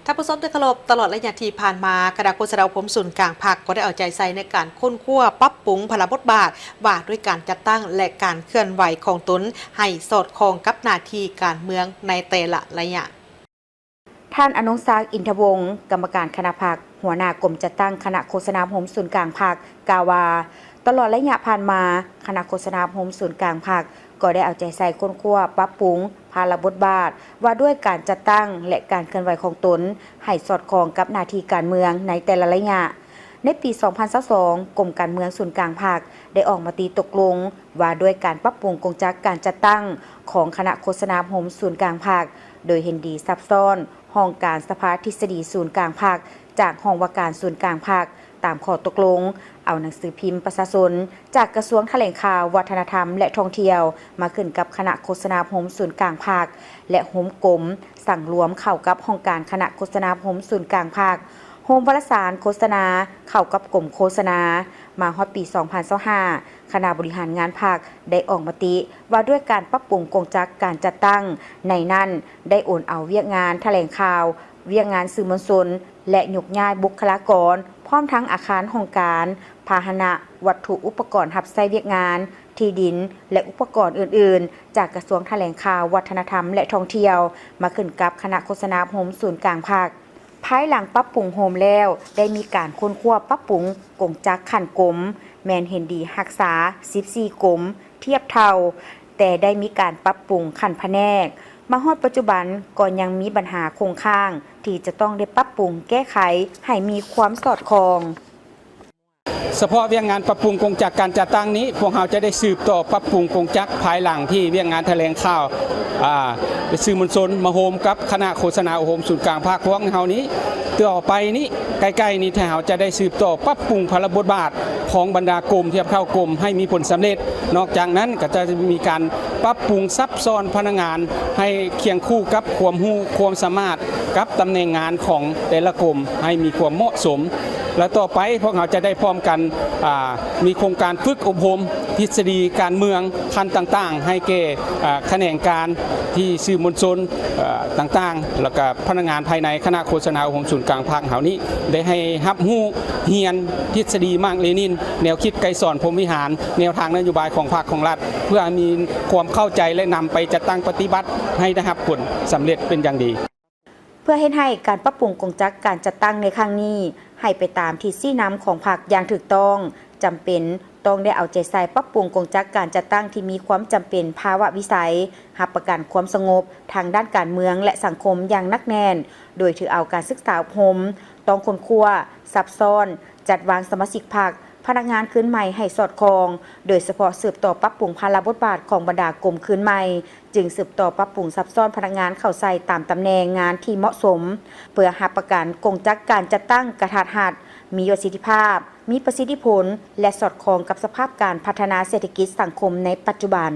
ທ່ານຜູ້ຊົມທີ່ເຄົາລົບ, ຕະຫຼອດໄລຍະທີ່ຜ່ານມາ, ຄະນະໂຄສະນາອົບຮົມສູນກາງພັກກໍໄດ້ເອົາໃຈໃສ່ໃນການຄົ້ນຄວ້າປັບປຸງພາລະບົດບາດວ່າດ້ວຍການຈັດຕັ້ງ ແລະ ການເຄື່ອນໄຫວຂອງຕົນໃຫ້ສອດຄ່ອງກັບໜ້າທີ່ການເມືອງໃນແຕ່ລະໄລຍະ. ທ່ານ ອະນົງສັກ ອິນທະວົງ ກຳມະການຄະນະພັກ, ຫົວໜ້າກົມຈັດຕັ້ງຄະນະໂຄສະນາອົບຮົມສູນກາງພັກ ກ່າວວ່າ, ຕະຫຼອດໄລຍະຜ່ານມາ, ຄະນະໂຄສະນາອົບຮົມສູນກາງພັກ ກໍໄດ້ເອົາໃຈໃສ່ຄົ້ນຄວ້າປັບປຸງພາລະບົດບາດວ່າດ້ວຍການຈັດຕັ້ງ ແລະ ການເຄື່ອນໄຫວຂອງຕົນໃຫ້ສອດຄ່ອງກັບໜ້າທີ່ການເມືອງໃນແຕ່ລະໄລຍະ. ໃນປີສອງພັນຊາວສອງ ກົມການເມືອງສູນກາງພັກໄດ້ອອກມະຕິຕົກລົງວ່າດ້ວຍການປັບປຸງກົງຈັກການຈັດຕັ້ງຂອງຄະນະໂຄສະນາອົບຮົມສູນກາງພັກ, ໂດຍເຫັນດີຊັບຊ້ອນຫ້ອງການສະພາທິດສະດີສູນກາງພັກ ຈາກຫ້ອງວ່າການສູນກາງພັກ ຕາມຂໍ້ຕົກລົງ ເອົາໜັງສືພິມປະຊາຊົນ ຈາກກະຊວງຖະແຫຼງຂ່າວ, ວັດທະນະທຳ ແລະ ທ່ອງທ່ຽວ ມາຂຶ້ນກັບຄະນະໂຄສະນາອົບຮົມສູນກາງພັກ ແລະ ໂຮມກົມ ສັງລວມເຂົ້າກັບຫ້ອງການຄະນະໂຄສະນາອົບຮົມສູນກາງພັກ, ໂຮມວາລະສານໂຄສະນາເຂົ້າກັບກົມໂຄສະນາ. ມາຮອດປີສອງພັນຊາວຫ້າ ຄະນະບໍລິຫານງານພັກໄດ້ອອກມະຕິວ່າດ້ວຍການປັບປຸງກົງຈັກການຈັດຕັ້ງ, ໃນນັ້ນໄດ້ໂອນເອົາວຽກງານຖະແຫຼງຂ່າວ, ວຽກງານສື່ມວນຊົນ ແລະ ຍົກຍ້າຍບຸກຄະລາກອນ, ພ້ອມທັງອາຄານຫ້ອງການ, ພາຫະນະ, ວັດຖຸອຸປະກອນຮັບໃຊ້ວຽກງານ, ທີ່ດິນ ແລະ ອຸປະກອນອື່ນໆ ຈາກກະຊວງຖະແຫຼງຂ່າວ, ວັດທະນະທຳ ແລະ ທ່ອງທ່ຽວ ມາຂຶ້ນກັບຄະນະໂຄສະນາອົບຮົມສູນກາງພັກ. ພາຍຫຼັງປັບປຸງໂຮມແລ້ວ, ໄດ້ມີການຄົ້ນຄວ້າປັບປຸງກົງຈັກຂັ້ນກົມ, ແມ່ນເຫັນດີຮັກສາສິບສີ່ກົມທຽບເທົ່າ, ແຕ່ໄດ້ມີການປັບປຸງຂັ້ນພະແນກ. ມາຮອດປັດຈຸບັນກໍຍັງມີບັນຫາຄົງຄ້າງທີ່ຈະຕ້ອງໄດ້ປັບປຸງແກ້ໄຂໃຫ້ມີຄວາມສອດຄ່ອງ. ສະເພາະວຽກງານປັບປຸງກົງຈັກການຈັດຕັ້ງນີ້, ພວກເຮົາຈະໄດ້ສືບຕໍ່ປັບປຸງກົງຈັກພາຍຫຼັງທີ່ວຽກງານຖະແຫຼງຂ່າວ, ອາ, ແລະ ສື່ມວນຊົນມາໂຮມກັບຄະນະໂຄສະນາອົບຮົມສູນກາງພັກພວກເຮົານີ້. ຕໍ່ໄປນີ້, ໃກ້ໆນີ້, ເຮົາຈະໄດ້ສືບຕໍ່ປັບປຸງພາລະບົດບາດຂອງບັນດາກົມ, ທຽບເທົ່າກົມໃຫ້ມີຜົນສຳເລັດ. ນອກຈາກນັ້ນ, ກໍຈະມີການປັບປຸງຊັບຊ້ອນພະນັກງານໃຫ້ຄຽງຄູ່ກັບຄວາມຮູ້ຄວາມສາມາດ ກັບຕຳແໜ່ງງານຂອງແຕ່ລະກົມໃຫ້ມີຄວາມເໝາະສົມ. ແລະ ຕໍ່ໄປພວກເຮົາຈະໄດ້ພ້ອມກັນ, ອາ, ມີໂຄງການຝຶກອົບຮົມທິດສະດີການເມືອງຂັ້ນຕ່າງໆ ໃຫ້ແກ່, ອາ, ຂະແໜງການທີ່ສື່ມວນຊົນ, ເອີ, ຕ່າງໆ ແລ້ວກະພະນັກງານພາຍໃນຄະນະໂຄສະນາອົບຮົມສູນກາງພັກເຮົານີ້ ໄດ້ໃຫ້ຮັບຮູ້ຮຽນທິດສະດີມາກເລນິນ, ແນວຄິດໄກສອນພົມວິຫານ, ແນວທາງນະໂຍບາຍຂອງພັກຂອງລັດ ເພື່ອໃຫ້ມີຄວາມເຂົ້າໃຈ ແລະ ນຳໄປຈັດຕັ້ງປະຕິບັດໃຫ້ໄດ້ຮັບຜົນສຳເລັດເປັນຢ່າງດີ. ເພື່ອເຮັດໃຫ້ການປັບປຸງກົງຈັກການຈັດຕັ້ງໃນຄັ້ງນີ້ໃຫ້ໄປຕາມທິດຊີ້ນຳຂອງພັກຢ່າງຖືກຕ້ອງ, ຈຳເປັນຕ້ອງໄດ້ເອົາໃຈໃສ່ປັບປຸງກົງຈັກການຈັດຕັ້ງທີ່ມີຄວາມຈຳເປັນພາວະວິໄສ, ຮັບປະກັນຄວາມສະຫງົບທາງດ້ານການເມືອງ ແລະ ສັງຄົມຢ່າງໜັກແໜ້ນ, ໂດຍຖືເອົາການສຶກສາອົບຮົມ, ຕ້ອງຄົ້ນຄວ້າ, ຊັບຊ້ອນ, ຈັດວາງສະມາຊິກພັກ, ພະນັກງານຄືນໃໝ່ໃຫ້ສອດຄ່ອງ, ໂດຍສະເພາະສືບຕໍ່ປັບປຸງພາລະບົດບາດຂອງບັນດາກົມຄືນໃໝ່, ຈຶ່ງສືບຕໍ່ປັບປຸງຊັບຊ້ອນພະນັກງານເຂົ້າໃສ່ຕາມຕຳແໜ່ງງານທີ່ເໝາະສົມ, ເພື່ອຮັບປະກັນກົງຈັກການຈັດຕັ້ງກະທັດຮັດ, ມີປະສິດທິພາບ, ມີປະສິດທິຜົນ ແລະ ສອດຄ່ອງກັບສະພາບການພັດທະນາເສດຖະກິດສັງຄົມໃນປັດຈຸບັນ.